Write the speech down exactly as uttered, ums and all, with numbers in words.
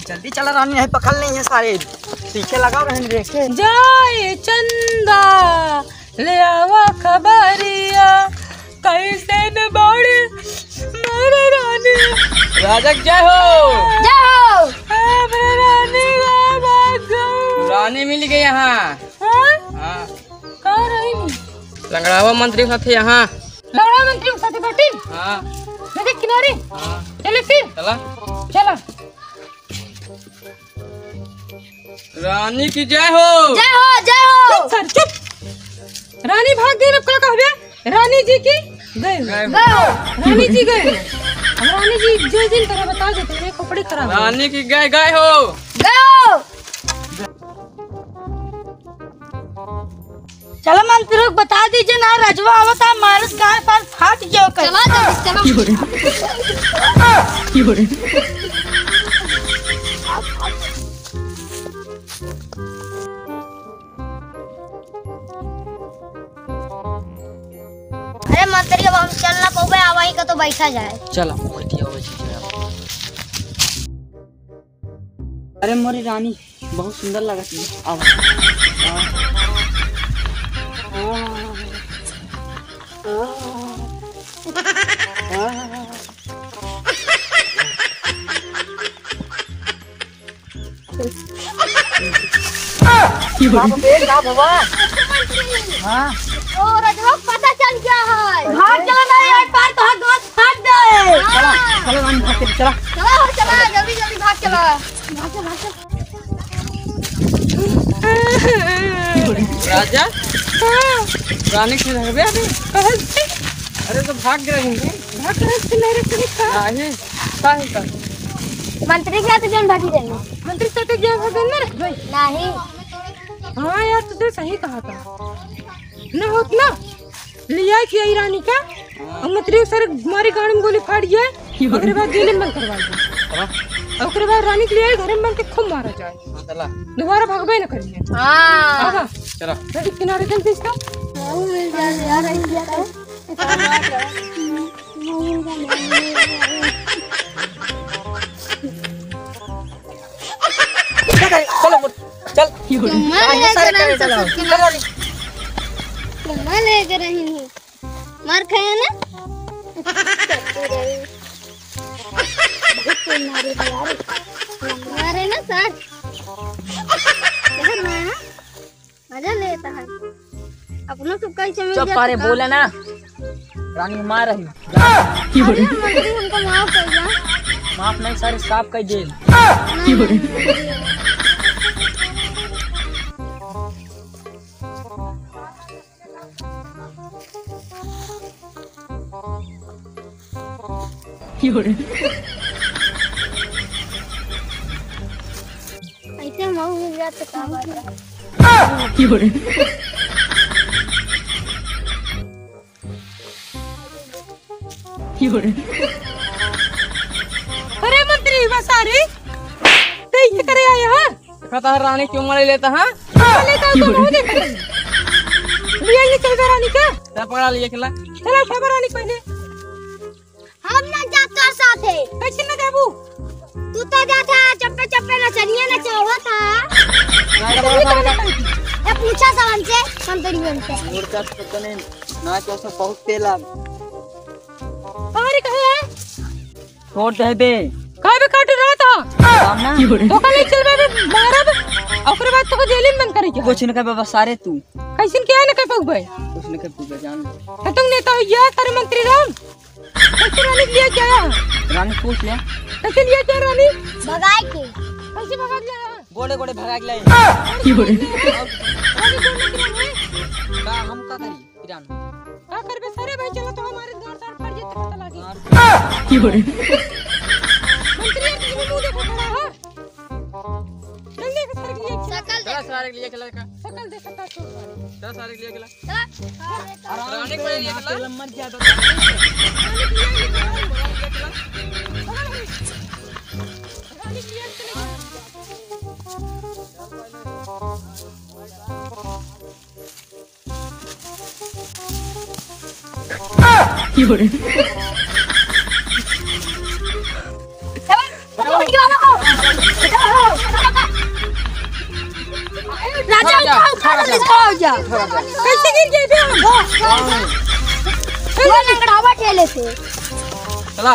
जल्दी चला रानी, नहीं पकड़ नहीं है सारे, पीछे लगा रहे हैं, देखे। जाए चंदा, ले आवा खबरिया, कैसे न बाड़ी मोर रानी। राजा की जय हो। जय हो। ए, मोर रानी, रानी मिल गई यहाँ। हाँ? हाँ। कहाँ रही नी? लंगड़ावा मंत्री के साथे यहाँ। लंगड़ावा मंत्री के साथे बैठी? हाँ। नदी किनारे? हाँ। चले फिर? चला। चला। रानी की जय हो। जय हो, जय हो। चुप कर, चुप। रानी भाग गई, अब का कहबे? रानी जी की गए। गए। गए। रानी जी गए। अब रानी जी जो दिन तरह बता देते हैं, खोपड़ी खराब हो। रानी की गए, गए हो। गए हो। चलो मंत्री लोग बता दीजिए ना, रजवा आवत है, मानस कहाँ पर फाट गयो कर। चला जल्दी, चला। अरे मंत्री, अब हम चल ना पौबे, आवाही का तो बैठा जाए। चला, बैठी, आवाही का। अरे मोरी रानी, बहुत सुंदर लगत है। आवा। बाबू, बेल का भवा? हाँ। ओ, रजवा पता चल गया है। भाग चला ना, एक बार तो हाथ गोड़ फाट गए। चला, चला रानी, भाग के चला। चला हो, चला, जल्दी, जल्दी भाग चला। भाग चला, भाग चला। राजा? हाँ। रानी के रहबे अभी? कहल से? अरे तो भाग गए होंगे। भाग गए थे मेरे से का? नहीं, का है का? मंत्री के साथ जौन भागी रहे। मंत्री साथ जौन भागी रहे? नहीं। हाँ यार, तुझे सही कहा था। न होत ना, लिया कि आई रानी का, और मंत्री सर मारी गाड़ी में गोली फाड़ दिया, ओकरे बाद जेल में बंद करवा दिया। हाँ। ओकरे बाद रानी के लिए घर में बंद के खूब मारा जाए। हाँ, चला। दोबारा भगबे न करिए। हाँ। आवा। चला। नदी किनारे चल इसका। चलो, चल। तुम्हारे चलो, चलो। तुम्हारे लेके रही नहीं। मार खाया ना? बहुत तेज मारे थे यार। मारे ना सर। मजा लेता है। अपनों सब कैसे मिल चुप जाता पारे, था? बोले ना। रानी मार रही। अरे मंत्री, हमको माफ कर दिया। माफ नहीं, सारे साफ कर दे। ऐसे मऊ मिल जाए तो का बात है? अरे मंत्री, बस आ रही। ते ये करे आया है? कहता है रानी क्यों मारे लेता है? मारे लेता है तो मुझे देख। लिया ये चल रानी का? क्या पकड़ा लिए खेला? चला उठा रानी पहले। हम ना जात तोर साथे। कैसे ना जाबू? तू तो जात है चप्पे चप्पे नचनिया नचावत है। ए पूछा सब हमसे, हम तो नहीं बनते। मूर्ख तो नहीं, ना तो सब बहुत तेल आ। अरे कहे है? छोड़ दे बे। काहे बे काट रहा था? काम ना। तो कल चल बे मारब। ओकरे बाद तो जेल में बंद करी क्या? कुछ न कहे बाबा सारे तू। कैसन क्या न कह पाऊ बे? कुछ न कह पाऊ बे जान। तो तुम नेता हो या सारे मंत्री राम। कैसे रानी के लिए क्या? रानी पूछ ले। कैसे लिए क्या रानी? भगाए के। कैसे भगा के लाया? गोड़े गोड़े भगा के लाए। रानी गोड़ में गिरा है। का हम का करी? किरान। का करबे सारे भाई, चला तो हमारे गांड सार फट जाए तो पता लागे। मंत्री यार, तुझे मुंह देखा खड़ा है। जल्दी से सारे के लिए खेला। शकल देख। चला सारे के लिए खेला का। शकल देखा था तो। चला सारे के लिए खेला। चला। रानी को ये खेला। मर गया तो। रानी के लिए चले। राजा, उठाओ, उठाओ, जल्दी उठाओ जा। कैसे गिर गए थे हम? वो लंगड़ावा ठेले से। चला।